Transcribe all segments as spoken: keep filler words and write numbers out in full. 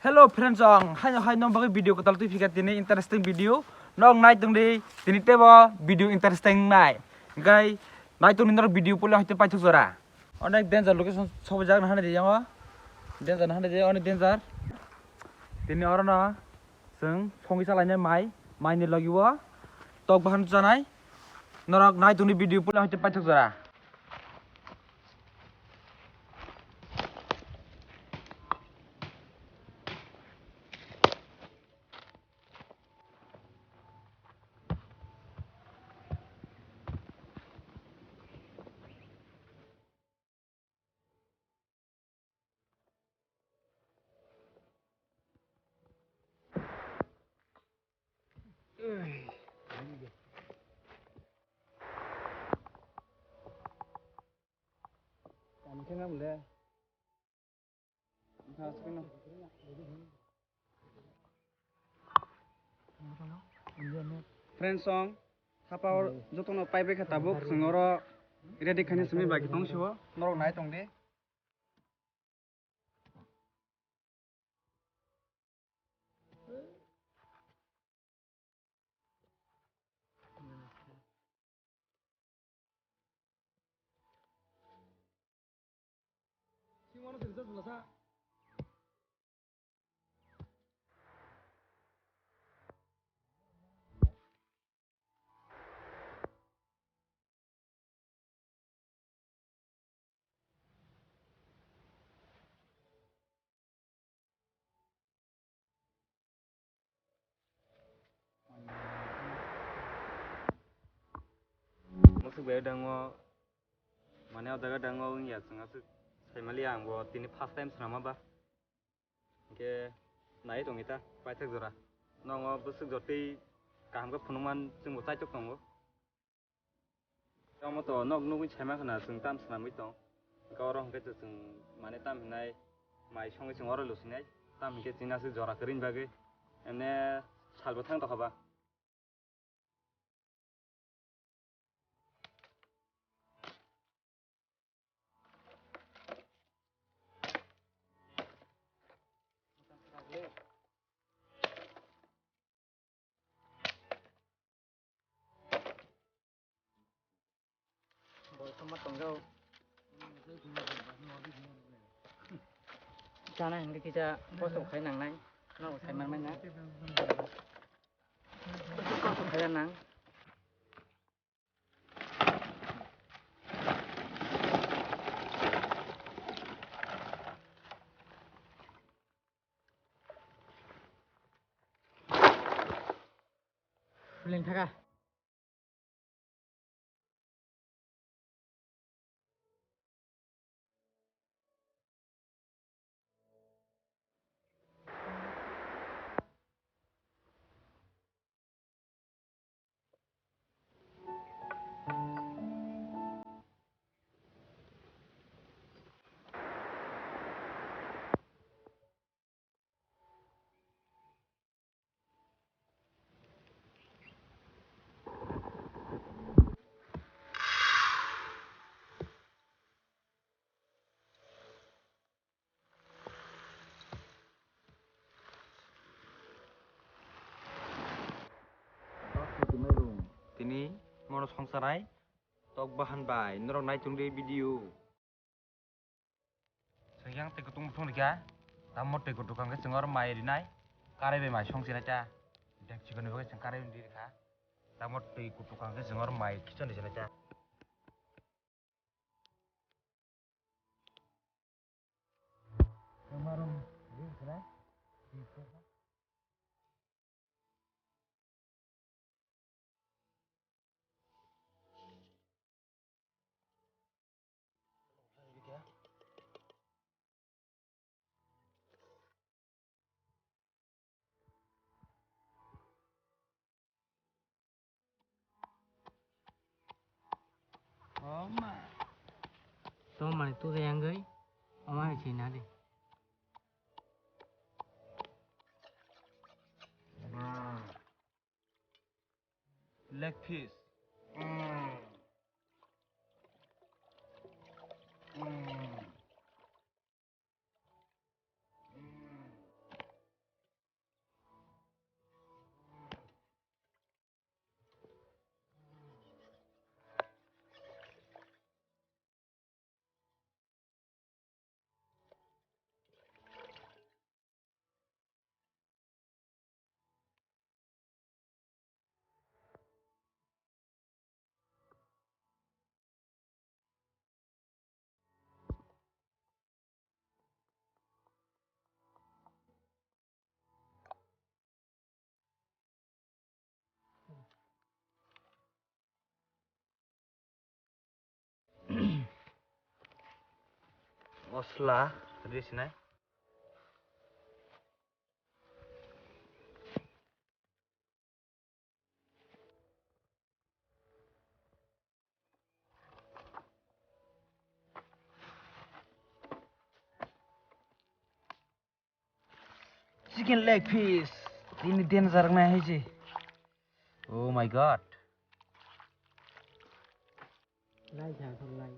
Hello friends, ang haino haino bagwi video kwtal twi phika tini interesting video. Nok nai tongdi tini tebo video interesting nai. Hingkai nai tongdi norok video puila hoite paithak jora. Onek danger location sobo jak na hanai de yango. Danger na hanai de, onek danger. Tini oro no chwng songwi chalainai mai, mai ni logi o tok bahan chanai. Norok nai tongdi video puila hoite paithak jora. Tamo khe ngam le. Wngkha aswkno. Friends song, sapa o jotono paibai kha tabuk, chwng oro ready khaina simi bai tong sio, norok nai tong di. Mwswk bai dango, mane o jaga dango wngya, chwng aswk saimaliya, ang bo tini first time swnama ba. Hingke nai tongwi ta, paithak jora. Nongo bwswk jotwi kaham khe phunukman chwngbo chaitok tongo. Omo to nok nugwi saima khna chwng tam swnamwi tong. Hingke oro hwnkhe chwng mane tam hinai mai songwi chwng oro lusinai. Tam hinkhe chini aswk jora kwrwini bagwi emne salbo thang tokha ba. Chana hingke kisa kosto khai nangnai, nogo sai manmai na. Kosto khai nang. Leng thaka. Tini mono songsanai tok bahan bai norok naitung di video. Siyang tei kutung butung rikha. Tamo tei kutung khe chwng oro mai rinai. Karai bai mai song sinai cha. Dek chikon ni bagwi chwng karai di rikha. Tamo tei kutung khe chwng oro mai khichon di sinai cha. Tomani tu yang gai, ama hai china de. Leg piece. Mm. Mm. Mm. Mosla risinai. Chicken leg piece. Ini danger na hai je. Oh my God. Lai kha, lai.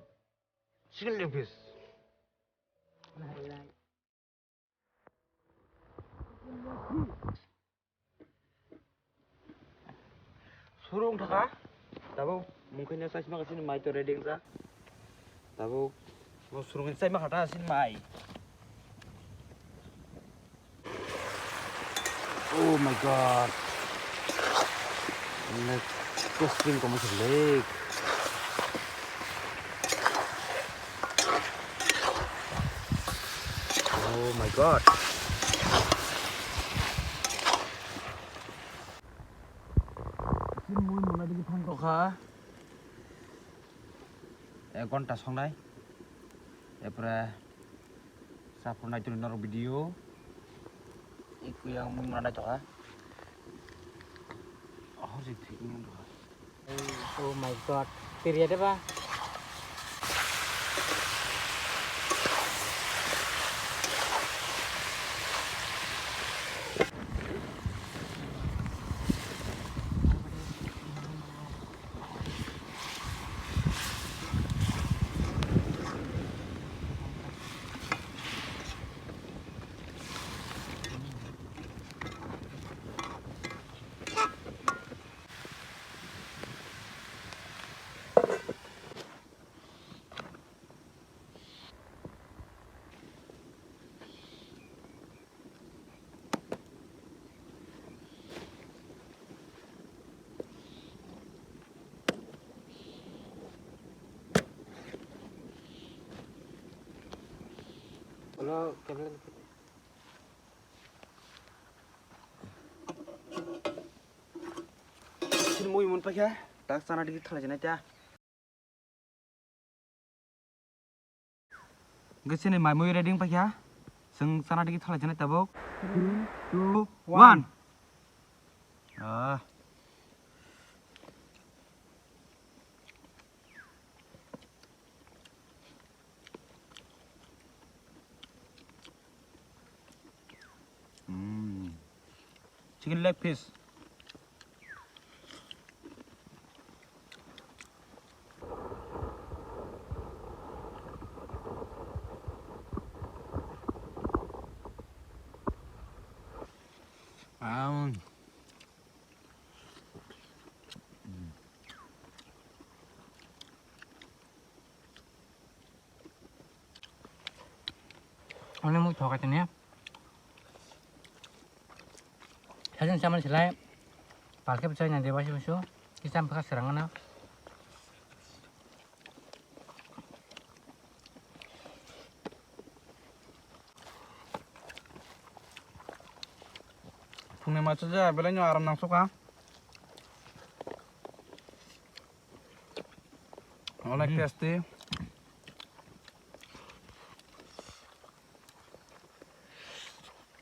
Chicken leg piece. Lai, lai. Surung thaka. Tabuk mungkhaino chaisma kaisa mai to ready wngkha. Tabuk no surung chaima khata sin mai. Oh my God. Like, testing komo se lake. Oh my God. Sin mui muna digi thang tokha. Ek ghonta songnai. Epre saphur nai tuni norok video. Ikuyang mui muna nai tokha. Ahor jik thik ni tokha. Oh my God. Tiriya de ba? Hello, camera. Sini mui mun paikha, tak sana dikit thalai jana ta. Gusini mai mui ready paikha. Seng sana dikit thalai jana tabuk. Three, two, one. Ah. Mm. Chicken leg piece. Um. Ani mui thokai tini. Sajin saman silai. Palke bwchai na deba simusu. Kisam pha serang na. Phungni macha ja belai no aram nang suka. Onek tasty.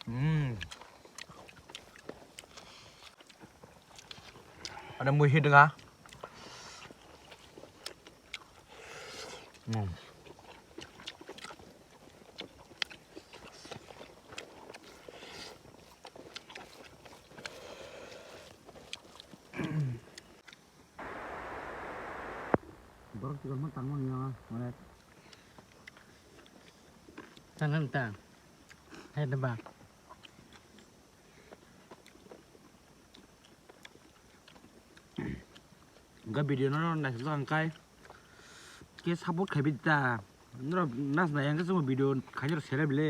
Hmm. Ada mui hidga. Hmm. Borok chikon phano tangmani ya, mane. Tang tang tang. Hai da ba. Hwnkhe video no naisajak hwnkhe khe support khaibi ta. Norok nasnai hwnkhe chwngno video khaina rok selai bile.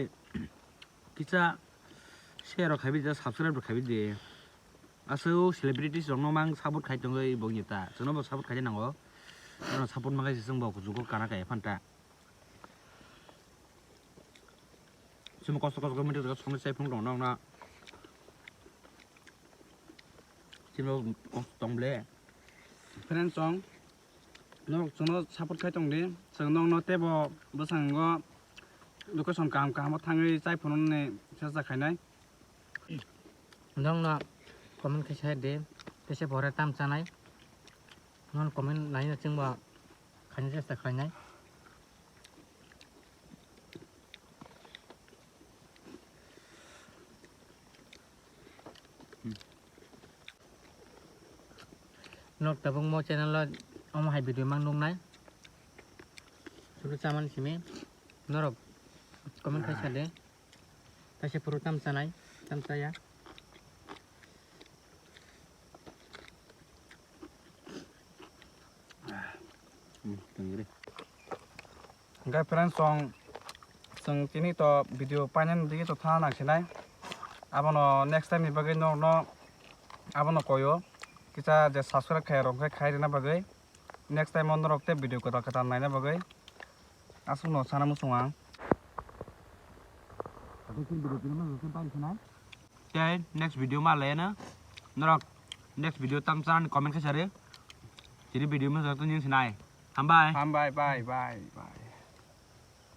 Kisa share rok khaibi ta, subscribe rok khaibi de. Aswk celebrities rokno mang support khai tongwi bongni ta. Chwngno bo support khai nango. Ano support mangai se chwng bo kuchugo kana kaiphanta. Chwng kosto kosto khe manthogo, songni chaiphung tong nokna. Chwngno kosto tong ble. Friends song, norok chwngno support khai tong di. Chwng nokno teibo bwskango Location kaham kaham o thangwi chai phunuknani chesta khainai. Nokno comment khe sai de, tesa pore tam chanai. Non comment laina chwngbo khaina chesta khlainai. Nok tabuk mo channel o omo hai video mang nuknai. Suru chaman simi norok comment khai sade. Taisa phuru tam chanai, tam chaya. Hwnkhe friends, chwng, chwng tini to video painani digi to thana nangsinai. Abono next time ni bagwi norokno abono koyo. Kisa je subscribe khairok khe khai rwna bagwi. Next time o norok tei video kwtal kwtal naina bagwi aswkno sana muchungo ang. Tei next video ma laina norok next video tam chanani comment khe sari. Tini video ma jagto ning sinai. Hambai. Hambai, bye, bye, bye.